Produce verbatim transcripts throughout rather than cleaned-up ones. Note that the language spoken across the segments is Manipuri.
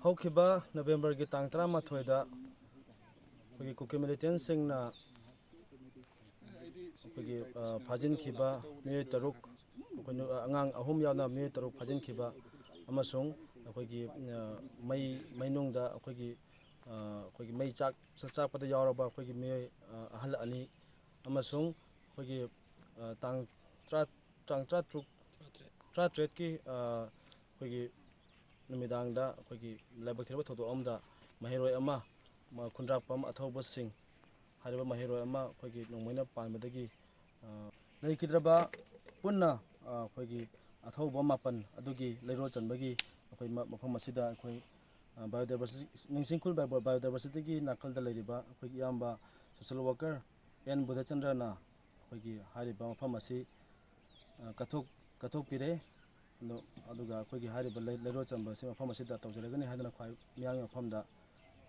ꯍꯧꯈꯤꯕ ꯅꯕꯦꯝꯕꯔꯒꯤ ꯇꯥꯡ ꯇꯔꯥꯃꯥꯊꯣꯏꯗ ꯑꯩꯈꯣꯏꯒꯤ ꯀꯨꯀꯤ ꯃꯤꯂꯤꯇꯦꯟꯁꯤꯡꯅ ꯑꯩꯈꯣꯏꯒꯤ, ꯑ, ꯐꯥꯖꯤꯟꯈꯤꯕ ꯃꯤꯑꯣꯏ ꯇꯔꯨꯛ, ꯑꯩꯈꯣꯏ ꯅꯨ-, ꯑꯉꯥꯡ ꯑꯍꯨꯝ ꯌꯥꯎꯅ ꯃꯤꯑꯣꯏ ꯇꯔꯨꯛ ꯐꯥꯖꯤꯟꯈꯤꯕ ꯑꯃꯁꯨꯡ ꯑꯩꯈꯣꯏꯒꯤ, ꯑ, ꯃꯩ, ꯃꯩꯅꯨꯡꯗ ꯑꯩꯈꯣꯏꯒꯤ, ꯑ, ꯑꯩꯈꯣꯏꯒꯤ ꯃꯩ ꯆꯥꯛ-, ꯆꯥꯛꯄꯗ ꯌꯥꯎꯔꯕ ꯑꯩꯈꯣꯏꯒꯤ ꯃꯤꯑꯣꯏ, ꯑ, ꯑꯍꯜ ꯑꯅꯤ ꯑꯃꯁꯨꯡ ꯑꯩꯈꯣꯏꯒꯤ, ꯑ, ꯇꯥꯡ ꯇꯔꯥ, ꯇꯥꯡ ꯇꯔꯥꯇꯔꯨꯛ, ꯇꯔꯥꯇꯔꯦꯠꯀꯤ, ꯑ, ꯑꯩꯈꯣꯏꯒꯤ ꯅꯨꯃꯤꯗꯥꯡꯗ ꯑꯩꯈꯣꯏꯒꯤ ꯂꯥꯏꯕꯛ ꯊꯤꯔꯕ ꯊꯧꯗꯣꯛ ꯑꯃꯗ ꯃꯍꯩꯔꯣꯏ ꯑꯃ, ꯃ-, ꯈꯨꯟꯗ꯭ꯔꯥꯛꯄꯝ ꯑꯊꯧꯕꯁꯤꯡ ꯍꯥꯏꯔꯤꯕ ꯃꯍꯩꯔꯣꯏ ꯑꯃ ꯑꯩꯈꯣꯏꯒꯤ ꯅꯣꯡꯃꯩꯅ ꯄꯥꯟꯕꯗꯒꯤ, ꯑ, ꯂꯩꯈꯤꯗ꯭ꯔꯕ ꯄꯨꯟꯅ, ꯑ, ꯑꯩꯈꯣꯏꯒꯤ ꯑꯊꯧꯕ ꯃꯥꯄꯟ ꯑꯗꯨꯒꯤ ꯂꯩꯔꯣꯜ ꯆꯟꯕꯒꯤ ꯑꯩꯈꯣꯏ ꯃ-, ꯃꯐꯝ ꯑꯁꯤꯗ ꯑꯩꯈꯣꯏ, ꯑ, biodiversity, ꯅꯤꯡꯁꯤꯡꯈꯨꯜ bio-, biodiversityꯒꯤ ꯅꯥꯀꯜꯗ ꯂꯩꯔꯤꯕ ꯑꯩꯈꯣꯏꯒꯤ ꯏꯌꯥꯝꯕ social worker ꯑꯦꯟ ꯕꯨꯙꯆꯟꯗ꯭ꯔꯅ ꯑꯩꯈꯣꯏꯒꯤ ꯍꯥꯏꯔꯤꯕ ꯃꯐꯝ ꯑꯁꯤ, ꯑ, ꯀꯠꯊꯣꯛ-, ꯀꯠꯊꯣꯛꯄꯤꯔꯦ꯫ ꯑꯗꯣ, ꯑꯗꯨꯒ ꯑꯩꯈꯣꯏꯒꯤ ꯍꯥꯏꯔꯤꯕ ꯂꯩ-, ꯂꯩꯔꯣꯜ ꯆꯟꯕ ꯑꯁꯤ ꯃꯐꯝ ꯑꯁꯤꯗ ꯇꯧꯖꯔꯒꯅꯤ ꯍꯥꯏꯗꯨꯅ ꯈ꯭ꯋꯥꯏ ꯃꯤꯌꯥꯝꯒꯤ ꯃꯐꯝꯗ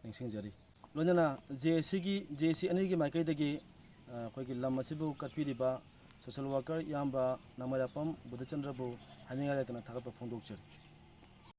ꯅꯤꯡꯁꯤꯡꯖꯔꯤ꯫ ꯂꯣꯏꯅꯅ JACꯒꯤ, JAC ꯑꯅꯤꯒꯤ ꯃꯥꯏꯀꯩꯗꯒꯤ, ꯑ, ꯑꯩꯈꯣꯏꯒꯤ ꯂꯝ ꯑꯁꯤꯕꯨ ꯀꯠꯄꯤꯔꯤꯕ social worker ꯏꯌꯥꯝꯕ ꯅꯃꯥꯏꯔꯥꯛꯄꯝ ꯕꯨꯙꯆꯟꯗ꯭ꯔꯕꯨ ꯍꯥꯏꯅꯤꯡꯉꯥꯏ ꯂꯩꯇꯅ ꯊꯥꯒꯠꯄ ꯐꯣꯡꯗꯣꯛꯆꯔꯤ꯫